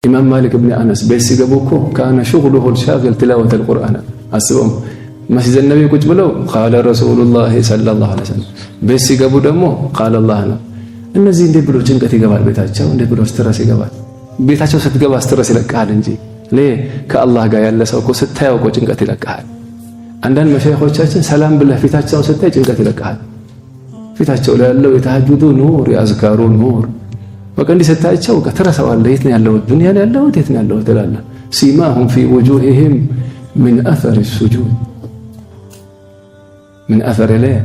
ኢማም ማሊክ ብን አነስ ቤት ሲገቡ እኮ كان شغله الشاغل تلاوة القرآن። አስበውም መስጂድ ነቢ ቁጭ ብለው قال رسول الله صلى الله عليه وسلم፣ ቤት ሲገቡ ደግሞ قال الله ነው። እነዚህ እንዴት ብሎ ጭንቀት ይገባል ቤታቸው? እንዴት ብሎ stress ይገባል ቤታቸው? ስትገባ stress ይለቅሃል እንጂ ከአላህ ጋር ያለ ሰው እኮ ስታየው እኮ ጭንቀት ይለቅሃል። አንዳንድ መሻይኾቻችን ሰላም ብለህ ፊታቸውን ስታይ ጭንቀት ይለቅሃል። ፊታቸው ላይ ያለው የተሃጁዱ ኑር፣ የአዝካሩ ኑር፣ በቃ እንዲህ ስታያቸው ትረሳዋለህ። የት ነው ያለሁት? ዱንያ ላይ ያለሁት የት ነው ያለሁት ትላለህ። سيماهم في وجوههم من أثر السجود، من أثر ላይ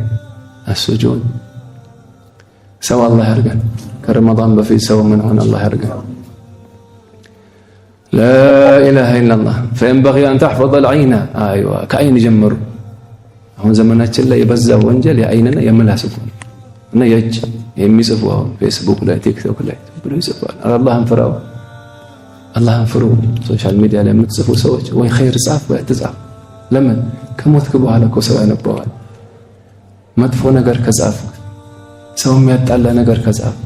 السجود። ሰው አላህ ያርገን። ከረመዳን በፊት ሰው ምን ሆነ አላህ ያርገን። لا إله إلا الله። فينبغي أن تحفظ العين። أيوه ከአይን ጀምሩ። አሁን ዘመናችን ላይ የበዛው ወንጀል የአይንና የምላስ እኮ ነው እና የእጅ የሚጽፉ አሁን ፌስቡክ ላይ ቲክቶክ ላይ ብሎ ይጽፋል። አላህን ፍራው፣ አላህን ፍሩ። Social media ላይ የምትጽፉ ሰዎች ወይ ኸይር ጻፍ ወይ አትጻፍ። ለምን ከሞትክ በኋላ እኮ ሰው ያነበዋል። መጥፎ ነገር ከጻፍክ፣ ሰው የሚያጣላ ነገር ከጻፍክ፣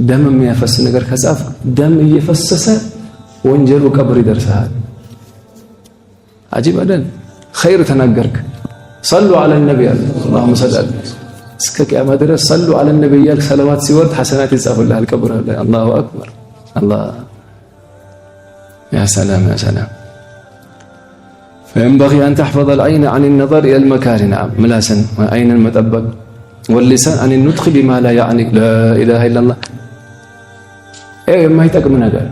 ደም የሚያፈስ ነገር ከጻፍክ ደም እየፈሰሰ ወንጀሉ ቀብር ይደርሰሃል። عجيب አይደል? ኸይር ተናገርክ፣ صلوا على النبي አለ اللهم صل እስከ ቅያማ ድረስ صلوا على النبي እያልክ ሰለዋት ሲወርድ ሐሰናት ይጻፍልሃል ቀብር ላይ። الله أكبر አላህ يا سلام يا سلام። فينبغي أن تحفظ العين عن النظر إلى المكاره። نعم ምላስን አይንን መጠበቅ፣ واللسان عن النطق بما لا يعنيك። لا إله إلا الله። የማይጠቅም ነገር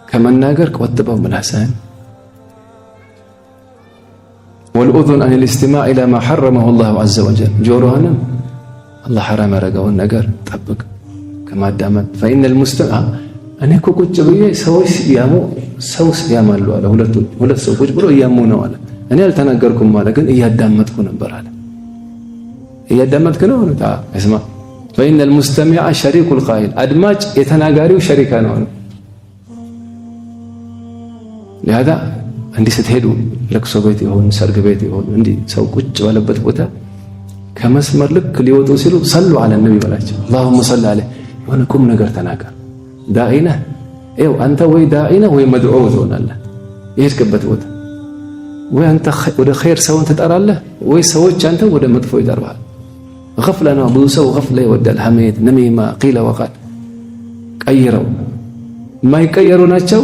ከመናገር ቆጥበው ምላስህን። والأذن عن الاستماع إلى ما حرمه الله عز وجل። ጆሮህንም አላህ ሐራም ያደረገውን ነገር ጠብቅ ከማዳመጥ። فإن المستمع እኔ እኮ ቁጭ ብዬ ሰዎች ያሙ ሰው ያማሉ አለ። ሁለት ሰው ቁጭ ብሎ እያሙ ነው አለ። እኔ አልተናገርኩም አለ፣ ግን እያዳመጥኩ ነበር አለ። እያዳመጥክ ነው እስማ። فإن المستمع شريك القائل አድማጭ የተናጋሪው ሸሪካ ነው አለ። لهذا እንዲህ ስትሄዱ ለቅሶ ቤት ይሁን ሰርግ ቤት ይሁን እንዲህ ሰው ቁጭ ባለበት ቦታ ከመስመር ልክ ሊወጡ ሲሉ صلوا على النبي በላቸው። اللهم صل عليه። የሆነ ቁም ነገር ተናገር። ዳዒ ነህ ይኸው አንተ ወይ ዳዒ ነህ ወይ መድዑ ትሆናለህ። የሄድክበት ቦታ ወይ አንተ ወደ ኸይር ሰውን ትጠራለህ ወይ ሰዎች አንተ ወደ መጥፎ ይጠሩሃል። ገፍላ ነው። ብዙ ሰው ገፍላ ይወዳል። ሐሜት፣ ነሚማ፣ قيل وقال ቀይረው የማይቀየሩ ናቸው።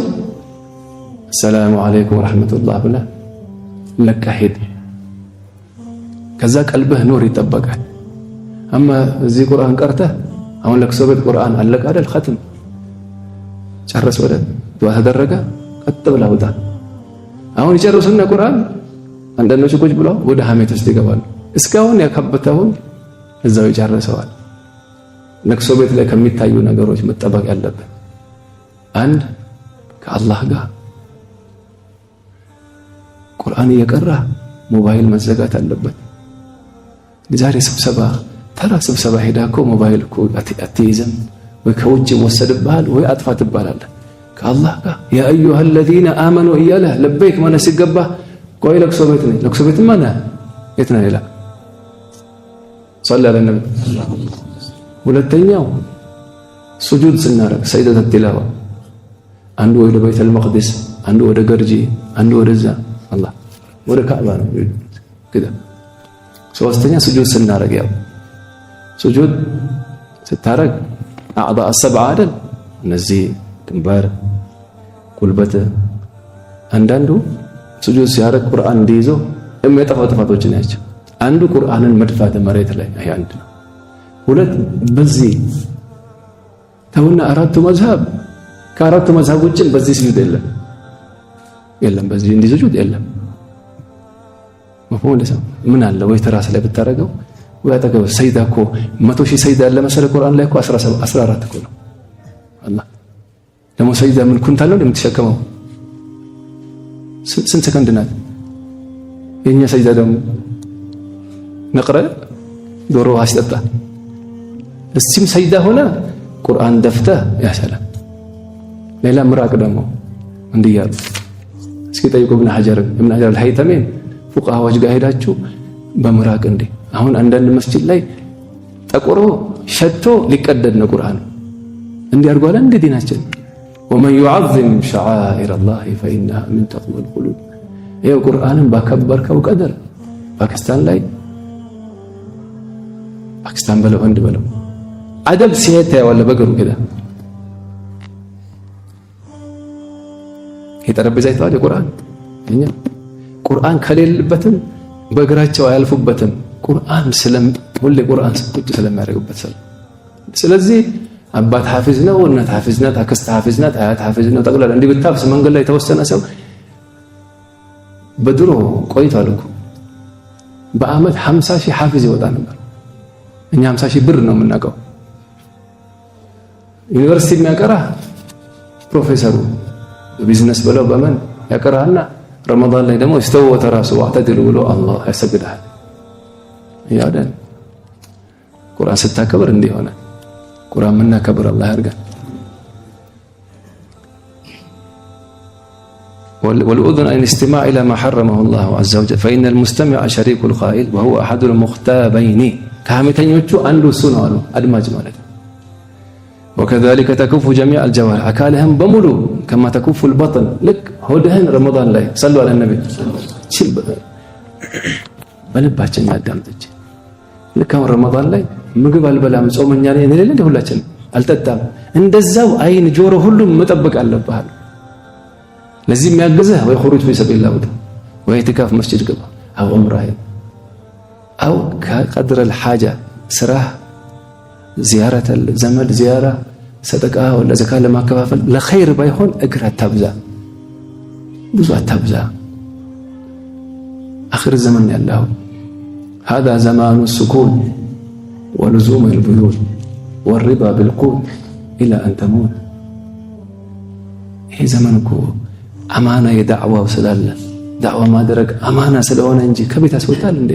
السلام عليكم ورحمة الله ብለህ ለቀህ ሂድ። ከዛ ቀልብህ ኑር ይጠበቃል። أما እዚህ ቁርአን ቀርተህ አሁን ለቅሶ ቤት ቁርአን አለቀ አይደል? ኸትም ጨረስ፣ ወደ ዱዓ ተደረገ፣ ቀጥ ብለህ ውጣ። አሁን ይጨርሱና ቁርአን አንዳንዶቹ ቁጭ ብለው ወደ ሐሜት ውስጥ ይገባሉ። እስካሁን ያካበተውን እዛው ይጨርሰዋል። ለቅሶ ቤት ላይ ከሚታዩ ነገሮች መጠበቅ ያለብን አንድ ከአላህ ጋር ቁርአን እየቀራ ሞባይል መዘጋት አለበት። ዛሬ ስብሰባ ተራ ስብሰባ ሄዳ እኮ ሞባይል እኮ አትይዝም ወይ ከውጭ ይወሰድብሃል ወይ አጥፋ ትባላለህ። ከአላህ ጋር يا أيها الذين آمنوا እያለህ لبيك ማለት ሲገባ ቆይ ለቅሶ ቤት ነኝ። ለቅሶ ቤትማ ነህ፣ የት ነህ? ሌላ صل على النبي። ሁለተኛው ሱጁድ ስናረግ سجدة التلاوة አንዱ ወደ ቤተል መቅዲስ፣ አንዱ ወደ ገርጂ፣ አንዱ ወደዛ አላህ ወደ ካዕባ ነው። ሶስተኛ ሱጁድ ስናረግ ያው ሱጁድ ስታረግ أعضاء السبعة አይደል? እነዚህ ግንባር፣ ጉልበት። አንዳንዱ ሱጁድ ሲያረግ ቁርአን እንዲይዘው የሚያጠፋው ጥፋቶች ናቸው። አንዱ ቁርአንን መድፋት መሬት ላይ ይሄ አንድ ነው። ሁለት በዚህ ተውና አራቱ መዝሀብ ከአራቱ መዝሀብ ውጭ በዚህ ስጁድ የለም የለም፣ በዚህ እንዲህ ስጁድ የለም። مفهوم ለሰው ምን አለ ወይ ትራስ ላይ ብታረገው ወይ አጠገብ ሰይዳ እኮ 100,000 ሰይዳ ያለ መሰለ ቁርአን ላይ እኮ 14 እኮ ነው። አላህ ደግሞ ሰይዳ ምን ኩንታል ነው የምትሸከመው? ስንት ሰከንድ ናት? የኛ ሰይዳ ደግሞ ነቅረ ዶሮ ውሃ ሲጠጣ እሲም ሰይዳ ሆነ ቁርአን ደፍተህ يا سلام። ሌላ ምራቅ ደግሞ እንዲህ እያሉ እስኪ ጠይቁ ኢብን ሐጀር ኢብን ሐጀር አልሀይተሚን ፉቃሃዎች ጋር ሄዳችሁ በምራቅ እንዴ አሁን አንዳንድ መስጂድ ላይ ጠቁሮ ሸቶ ሊቀደድ ነው ቁርአን እንዲህ አድርጓል። እንደ ዲናችን ومن يعظم شعائر الله فإنها من تقوى القلوب። ይኸው ቁርአንን ባከበርከው ቀደር ፓኪስታን ላይ፣ ፓኪስታን በለው ህንድ በለው አደብ ሲሄድ ታየዋለህ በእግሩ كده። ይሄ ጠረጴዛ ይተዋል። የቁርአን እኛ ቁርአን ከሌለበትም በእግራቸው አያልፉበትም። ቁርአን ስለም ሁሌ ቁርአን ቁጭ ስለሚያደርጉበት። ስለዚህ አባት ሐፊዝ ነው፣ እናት ሐፊዝ ናት፣ አክስት ሐፊዝ ናት፣ አያት ሐፊዝ ነው። ጠቅላላ እንዲህ ብታፍስ መንገድ ላይ የተወሰነ ሰው በድሮ ቆይቷል እኮ በአመት 50 ሺህ ሐፊዝ ይወጣ ነበር። እኛ 50 ሺህ ብር ነው የምናውቀው። ዩኒቨርሲቲ የሚያቀራ ፕሮፌሰሩ በቢዝነስ ብለው በመን ያቀራና ረመዳን ላይ ደግሞ استووا وتراصوا واعتدلوا ብሎ አላህ ያሰግድሃል። ያደን ቁርአን ስታከብር እንዲህ ሆነ። ቁርአን የምናከብር አላህ ያድርገን። والأذن الاستماع إلى ما حرمه الله عز وجل فإن المستمع شريك القائل وهو أحد المغتابين ከሐሜተኞቹ አንዱ እሱ ነው አሉ። አድማጭ ማለት ነው። وكذلك تكف جميع الجوارح አካልህም በሙሉ كما تكف البطن ልክ ሆድህን ረመዳን ላይ صلوا على النبي በልባችን ያዳምጥች። ልክ አሁን ረመዳን ላይ ምግብ አልበላም ጾመኛ ነኝ እንላለን እንደ ሁላችን አልጠጣም። እንደዛው አይን፣ ጆሮ ሁሉም መጠበቅ አለብህ። ለዚህ የሚያግዝህ ወይ خروج في سبيل الله ወይ ኢዕቲካፍ መስጂድ ግባ أو ዑምራ أو كقدر الحاجة ስራህ ዚያረተ ዘመድ ዚያራ ሰደቃ ወላ ዘካ ለማከፋፈል ለኸይር ባይሆን እግር አታብዛ፣ ብዙ አታብዛ። አኺር ዘመን ያለው هذا زمان السكون ولزوم البيوت والرضا بالقوت إلى أن تموت። ይሄ ዘመን እኮ አማና የዳዕዋው ስላለ ዳዕዋ ማድረግ አማና ስለሆነ እንጂ ከቤት ያስወጣል እንዴ?